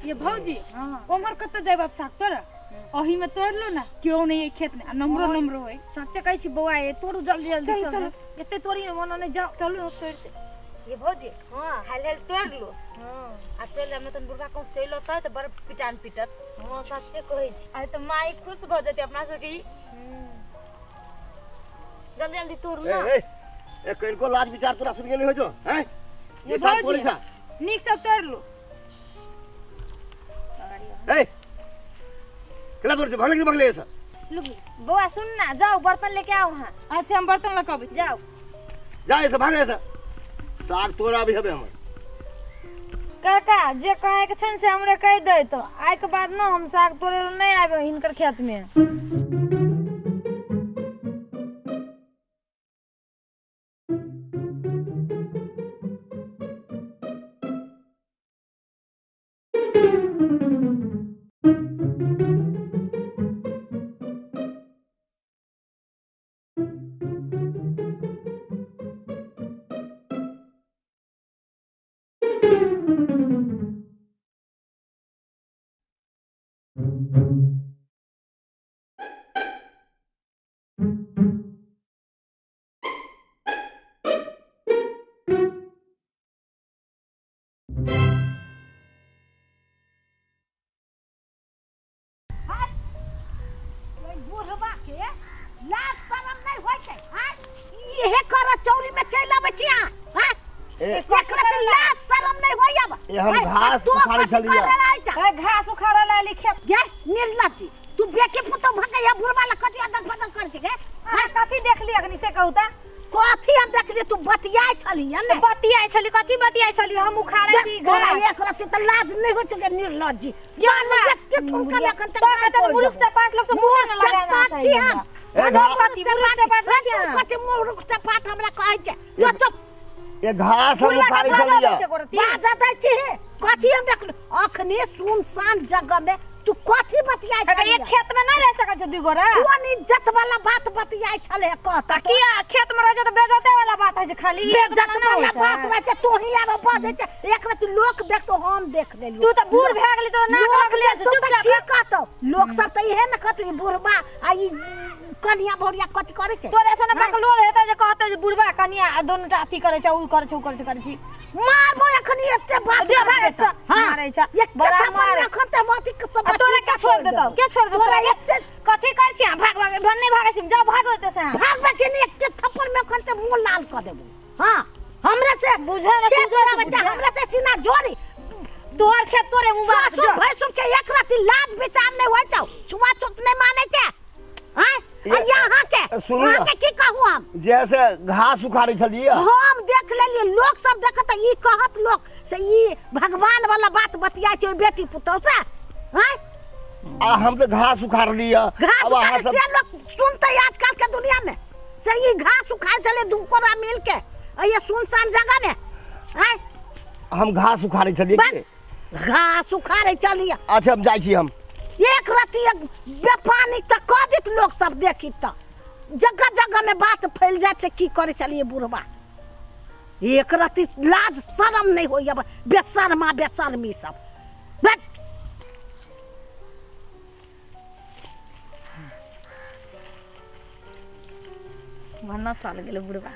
ये भौजी ओमहर कतऽ जायब आब साग तोड़ ओही में तोड़ लो ना क्यों नहीं ये खेत में आ नमरो नमरो होय। सच्चे कहै छी बौआ ये तोड़ू जल्दी जल्दी चल चल एते तोड़ी मन नहीं जाओ चलो तोड़ ये भौजी हां हाल हाल तोड़ लो। हां आ चल हम तन बुढ़वा कहूं चल अतै त बड़ पिटान पिटत। हां सच्चे कहै छी। अरे त माई खुश भ जते अपना सब के। जल्दी जल्दी तोड़ू ना। ए ए कनको लाज विचार तोरा सुन गेली हो जो हैं ये साग तोड़ी सा नीक से तोड़ लो। ए केला तोड़ दे भागले कि भागले ऐसा लुक बौआ सुन ना जाओ बर्तन लेके आओ वहां। अच्छा हम बर्तन लके आबै जाओ जा ऐसा भागे ऐसा साग तोड़ा भी हबे हमर। काका जे कहे के छन से हमरे कह दे तो आइ के बाद न हम साग तोड़े ल नहीं आबे हिनकर खेत में। बुढ़वा के लाज शरम नहीं होय छै हां इहे कर चौरी में चल आबै छी हां एकरा त लाज शरम नहीं होय अब। ए हम घास उखाड़े छलिया ए घास उखाड़े ला खेत गे निर्लज्ज तू बेटी पुतो भगे या बुढ़वा ला कथि अदर बदल कर छै गे हां कथि देखली अखनी से कहू त कथि हम देखली तू बतियाय छली ने बतियाय छली कथि बतियाय छली हम उखाड़े छी घास एकरा त लाज नहीं होय छै निर्लज्ज जान एते ठुमका लखन त त मुरुख से पाट लोग से मुंह न लगाना चाहिए हम कथि मुरुख से पाट हमरा कहै छै तो चुप। ये घास हम उखाड़े छलिया बाजा दै छी कथि हम देखलु अखने सुनसान जगह में तू कथि बतियाय छले एक खेत में नहीं रह सकै छ दुई गोरा कोन इज्जत वाला बात बतियाय छले कहता किया खेत में रह जे त बेइज्जते वाला बात है खाली बेइज्जत वाला बात रह छै तू ही आरो बजै छै एक रात लोक देखतो हम देख लेलियो तू त बूढ़ भए गेली तोरा नाक लगले चुप चाप की कहतो लोक सब त इहे न कहतो ई बुढ़बा आ ई कनिया भौरिया कथि करै छै तोरे से न बकलोल हेतै जे कहतै जे बुढ़बा कनिया दोनों टा अथी करै छै उ करै छै उ करै छै करै छी मारबो अखनी एते बात दे भागै छ मारै छ बड़ा मार अखन त मथि के सब तोरा के छोड़ देतौ के छोड़ देतौ तोरा एते कथि करै छी भाग भाग भन नहीं भागै छी जाओ भागो एते से भागबे के नहीं एते थप्पड़ में अखन त मुंह लाल क देबो। हां हमरे से बुझे न तू बच्चा हमरे से सीना जोड़ी तोहर खेत तोरे मुबारक ससुर भैंसुर के एक राती लाज विचार नहीं होय छौ छुआ छूत नहीं मानै छै हां यहाँ के यहाँ के की कहू हम जैसे घास उखाड़े छलिए हम देख लेलिए लोग सब देखत ई कहत लोग से ई भगवान वाला बात बतियाय छै बेटी पुतौ से हैं आ हम तो घास उखाड़ लिया। घास उखाड़ से लोग सुनते आजकल के दुनिया में से ई घास उखाड़ चले दू कोरा मिल के आ ये सुनसान जगह में हैं हम घास उखाड़े छलिए घास उखाड़े चलिए। अच्छा हम जाइ छी हम एक रति बेपानी त कह देत लोग सब देखी त जगह जगह में बात फैल जाए छै की करे चलिए बुढ़वा एक रति लाज शरम नहीं होय अब बेशर्मा बेशर्मी सब भन्ना साल गेल बुढ़वा।